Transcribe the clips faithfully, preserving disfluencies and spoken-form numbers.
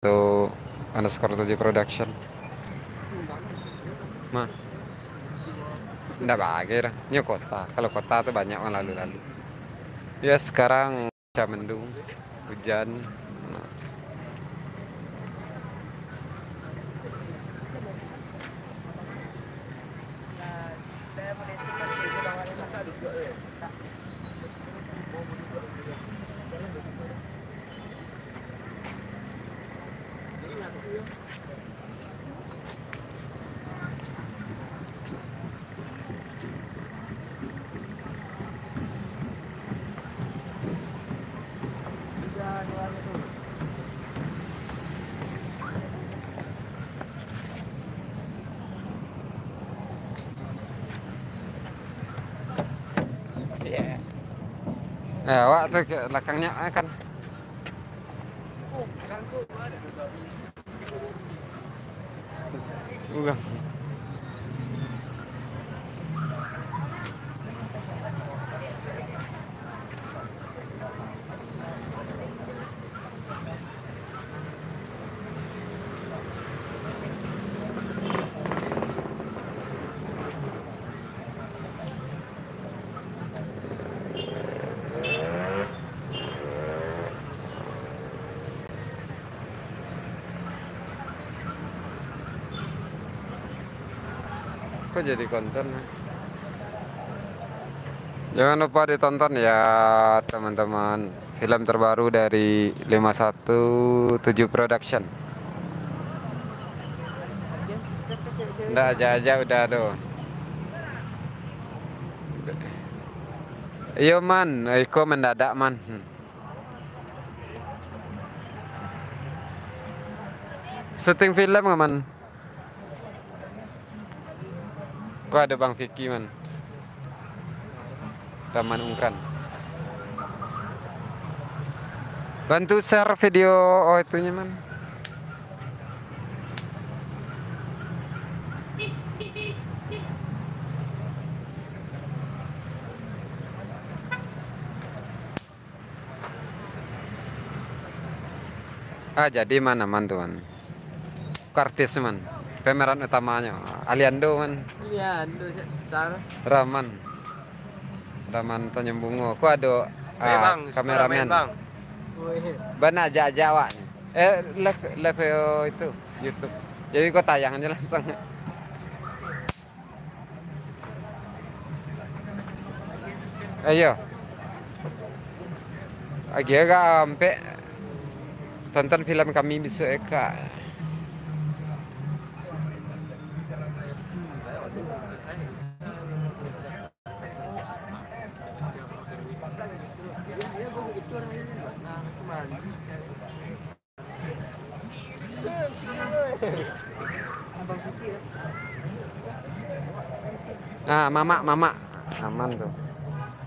Tu underscore tujuh production. Mah. Ndak bagai dah. Nyo kota. Kalau kota tu banyak urang lalu-lalu. Ya, sekarang cuaca mendung, hujan. Ya, awak tu ke belakangnya, ah, kan. Urang. Kok jadi konten, eh? Jangan lupa ditonton ya, teman-teman. Film terbaru dari lima satu tujuh Production. Ndak aja-aja udah tu. Iyo, Man, iko mendadak, Man. Hmm. Syuting film nggak, Man? Ko ado Bang Vicky, Man. Rahman Ungkan. Bantu share video, oh, itunya, Man. Ah, jadi, Man, aman tu, Man. Ko artis, Man. Pemeran utamanyo Aliando, Man. Aliando, Cak. Sar. Rahman. Rahman Tanjung Bungo. Ko ado, ah, Bang, kameramen. Bang. Wih. Bana ajak-ajak awak ni. Eh, live, live, eh, itu, YouTube. Jadi ko tayang aja langsung. Ayo. Agiah ka ampek tonton film kami bisuak eka. Ah, mamak, mamak. Aman tu.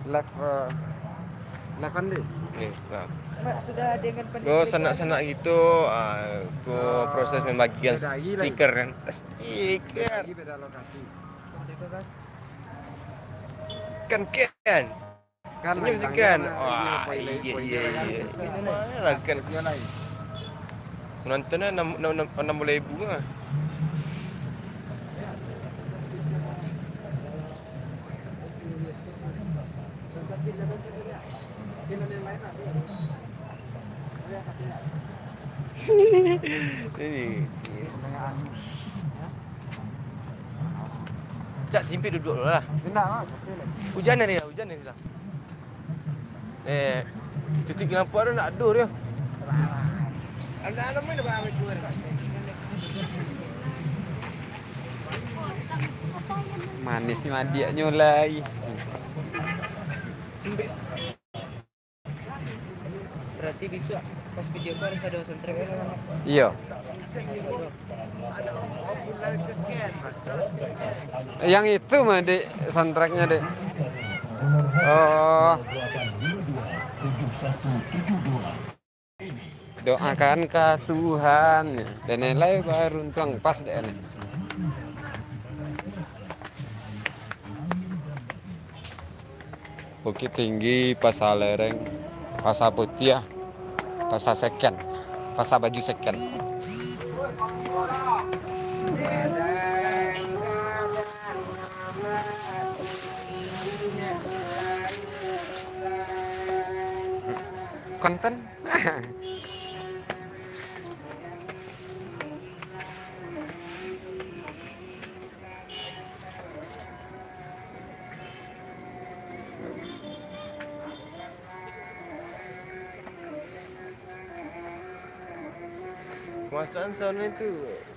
Live, eh, live kan, Di? Oke, nah. Mak sudah dengan. Go sanak-sanak gitu, ah, go proses membagikan stiker kan. Stiker. Lagi beda lokasi. Kan, kan. Kan senyum sih kan. Wah, iya, iya, iya. Lah kan. Penontonnya enam, enam, enam, enam belas ribu lah. Ini. Cak, simpit duduk dulu lah. Hujan hari lah, hujan hari lah. Eh, cuti kenapa tu nak aduh dia? Manisnyo adiaknyo lai. Berarti besok pas video call harus ada soundtrack. Iyo. Yang itu mah, Dek, soundtracknya, Dek. Oh. Doakan ka Tuhan. Dan yang lain baru untung pas dek ni. Bukittinggi, Pasar Lereng, Pasar Putiah, Pasar Seken. Pasar baju second. Konten. Masukan sono itu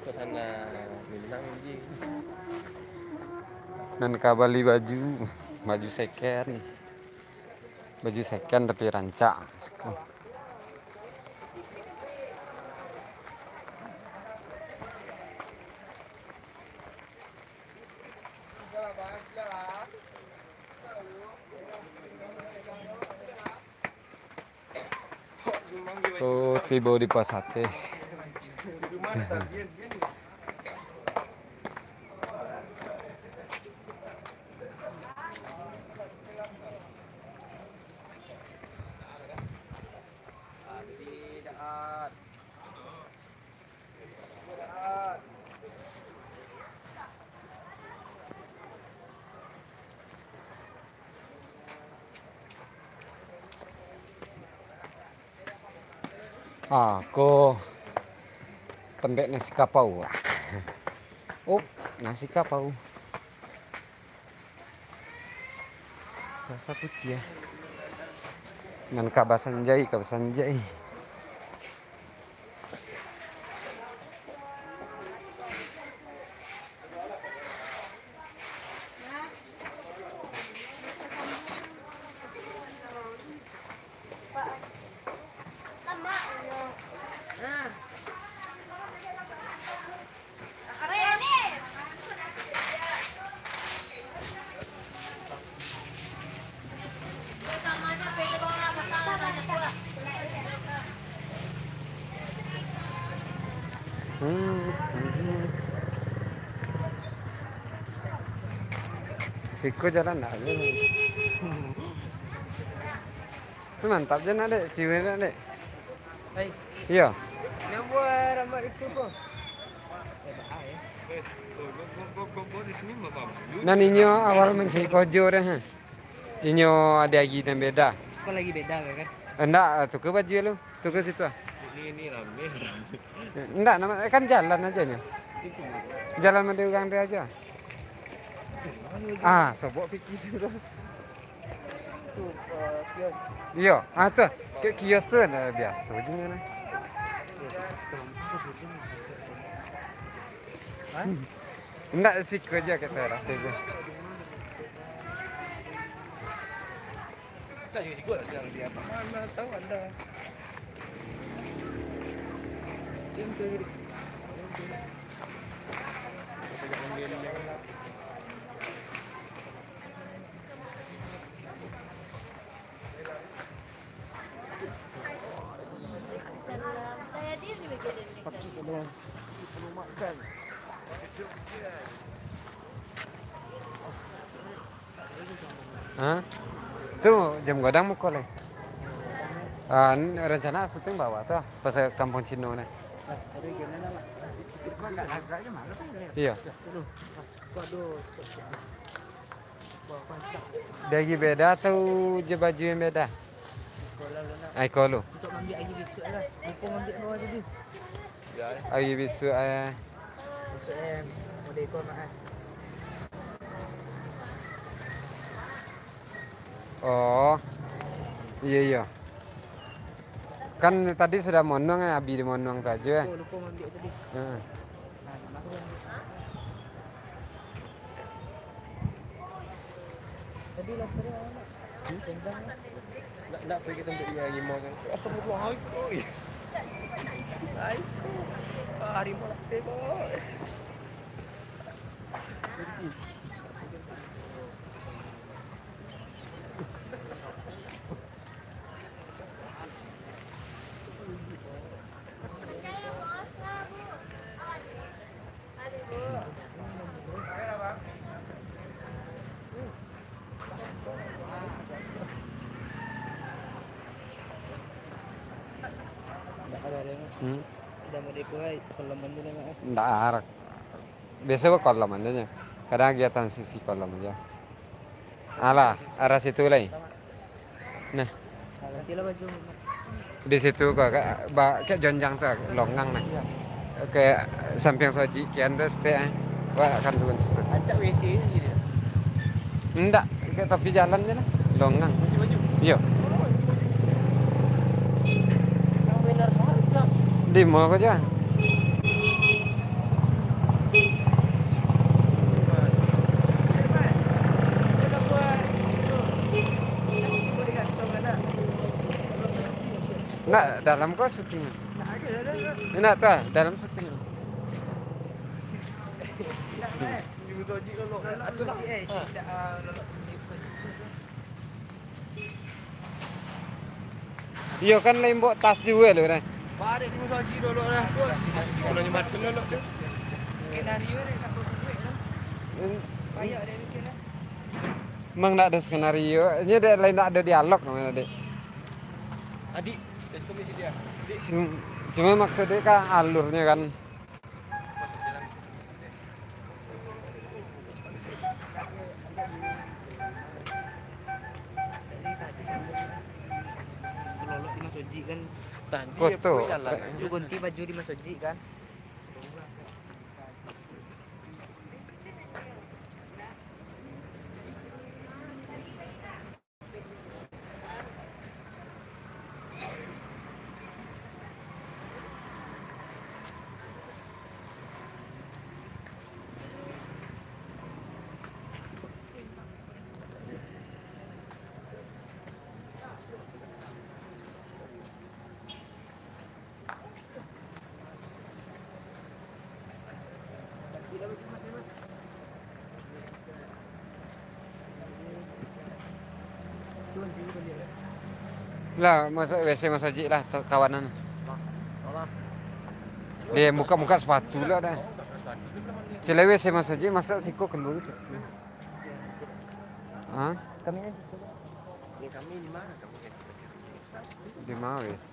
suasana Minang ji. Nan ka bali baju, baju second. Baju second tapi rancak. Tu tibo di Pasate. Ah, ko pendek nasi kapau. Up, nasi kapau. Rasa putiah. Nan ka basanjai, ka basanjai. Hmm, hmm. Siko jalan ndak ado. Itu mantap je nak, Dek. View-nya nak, Dek. Hai. Iyo. Nan buah rambut itu ko. Nan inyo awal mancari kojo deh, ha. Inyo ado lagi nan beda. Ko lagi beda kan? Ndak, tuka baju lu. Tuka situ ah. Ini, ini rame. Ndak, nama, kan jalan aja nyo. Jalan mandi urang dia aja. Ah, sobok piki situ. Tu, eh, kios. Iyo, ah tu. Kayak kios tu ada biasa je ni. Hah? Ndak, siko aja kita rasa aja. Tak juga siko lah, sedang dia. Mana tahu anda. Cinta diri. Saya nak ambil dia. Ha? Tu jam gadang muko lai. Ah, n-, rencana syuting bawah tu, pas Kampung Cino ni. Iyo. Dari beda atau je baju yang beda? Ai, ko lu. Untuk ngambil air besok lah. Lupa ngambil bawah tadi. Air besok, eh. Besok, eh, model kau nak, eh. Oh. Iyo, iyo. Kan tadi sudah monuang, eh, abi di monuang tu aja, eh. Oh, lupa ngambil tadi. Heeh. Nah, nak aku ambil. Tadi lapar ya, Mak. Hmm? Kenyang, Mak. Nak, nak pergi tempat dia lagi mau kan. Astagfirullah, oi. Ai, ko. Ah, harimau lapar, ko. Wai, kolam aja lah, Mak. Ndak, biaso bakolam aja nyo. Kadang agiah transisi kolam aja. Alah, arah situ lai. Nah. Gantilah baju. Di situ ko, ka-, ba-, kayak jonjang tu, longang nah. Iya. Kayak sampiang soji kian tu, stek, eh. Wak akan turun situ. Acak W C aja gitu ya? Ndak, kayak tepi jalan aja lah. Longang. Baju-baju? Iya. Yang benar macam. Di mall ko aja. Nak dalam ko syuting? Nak tu ah, dalam syuting. Iyo kan, lembok tas juo lo nah. Barek di musoji dulu lah. Kalau nyemat dulu tu. Skenario ni tak buek lah. Banyak dah mikir lah. Emang ndak ado skenario, nyo dek lain ndak ado dialog namanya, Dek. Adik, dari komisi dia. Adik. Sim-, cuma maksudnya kan alurnya kan. Lolok di Mas Oji kan. Tadi kotor. Jalan. Lu ganti baju di Mas Oji kan. Lah, masuk W C masajik lah, to-, kawanan. Dia buka-buka sepatu lah dah. Cilai W C masajik, masuk siko keluar situ. Hah? Kami aja. Di mana? Di mana, wes?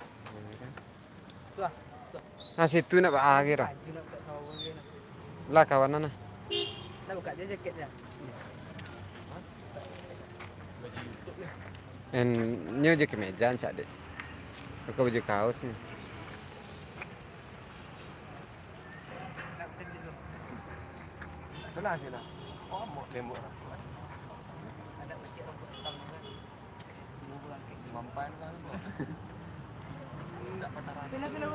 Nah, situ nak ba-, ah, kiro. Lah, kawanan lah. Lah, buka je jaketnya. En, nyo je kemeja, cak dek. Buka baju kaos ni. Tenang je lah. Oh, mau tembok lah. Ada masjid rokok setang kan. Mampan kan. Enggak patah rata.